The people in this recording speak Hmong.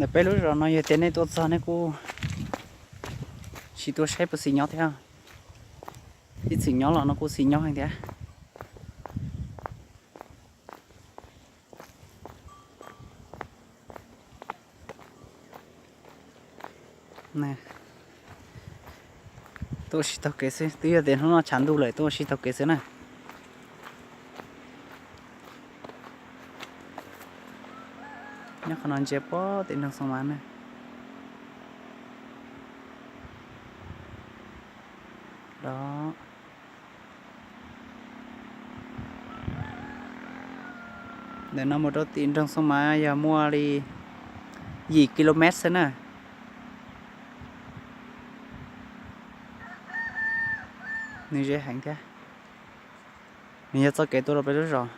Peb lub zos no yog tias nej tuaj txog nej kuj sim tuaj saib puas xis nyob thiab. Ib txwm nyob los no kuj xis nyob heev thiab. Tuaj ua si taug kev xwb, twb yog tias hnub no tshav ntuj lawm tuaj ua si taug kev xwb na. Nyob qhov no ntsia pog tim nroog Xoo Mas na. Los, ntawm no mus rau tim nroog Xoo Mas yog muaj li yim kilomev xwb na. Nws ze heev thiab. Nws yog txoj kev tuaj rau peb lub zos.